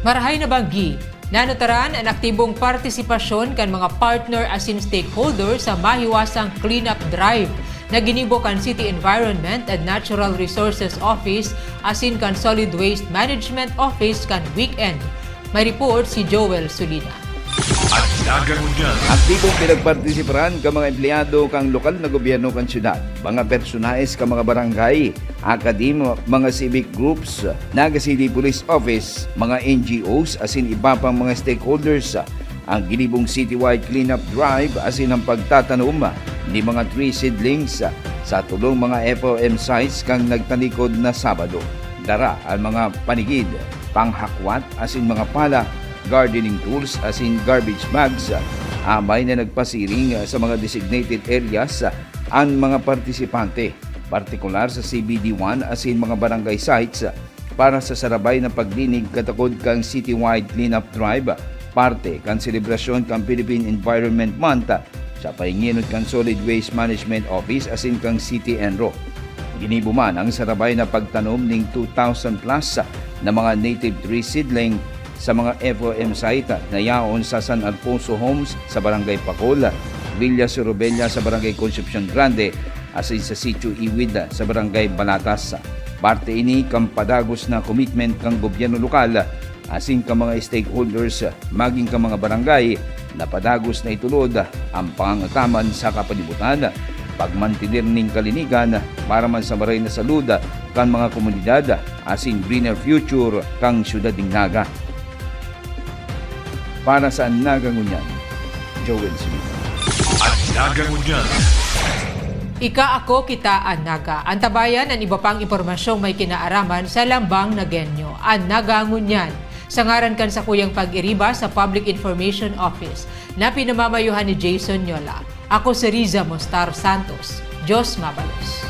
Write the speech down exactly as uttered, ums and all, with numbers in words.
Marahay na banggi, nanutaran an aktibong partisipasyon kan mga partner asin stakeholder sa mahiwasang cleanup drive na ginibo kan City Environment and Natural Resources Office asin kan Solid Waste Management Office kan weekend. May report si Joel Sulina. At nagangunyan. Aktibong pinagpartisiparan kan mga empleyado kan lokal na gobyerno kan syudad, mga personahes kan mga barangay, academe, mga civic groups, Naga City Police Office, mga N G Os asin iba pang mga stakeholders ang ginibong citywide cleanup drive asin ang pagtatanom ni mga tree seedlings sa tulong mga F O M sites kan nagtalikod na Sabado. Dara ang mga panigid, panghakwat asin mga pala, gardening tools asin garbage bags. Amay na nagpasiring sa mga designated areas ang mga partisipante, partikular sa C B D one asin mga barangay sites para sa sarabay na pagdinig katakod kan citywide cleanup drive, parte kan selebrasyon kan Philippine Environment Month sa pahinginot kan Solid Waste Management Office asin kan City ENRO. Ginibo man ang sarabay na pagtanom ning two thousand plus na mga native tree seedling sa mga F O M site na yaon sa San Alfonso Homes sa Barangay Pacol, Villa Sorobella sa Barangay Concepcion Grande, asin sa Sitio Iwid sa Barangay Balatas. Parte ini kan padagos na commitment kan gobyerno lokal asin kan mga stakeholders, magin kan mga barangay na padagos na itulod ang pangangataman sa kapalibutan, pagmantener nin kalinigan para man sa maray na salud kan mga komunidad asin greener future kan syudad nin Naga. Para sa Naga Ngunyan, Joel Smith. At nagangunyan. Ika, ako, kita, an Naga. Antabayan an iba pang impormasyong may kinaaraman sa Lambang Nagenyo, an Naga Ngunyan. Sa ngaran kan sakuyang pag-iriba sa Public Information Office na pinamamayohan ni Jason Nyola, ako si Riza Mostar Santos. Diyos mabalos.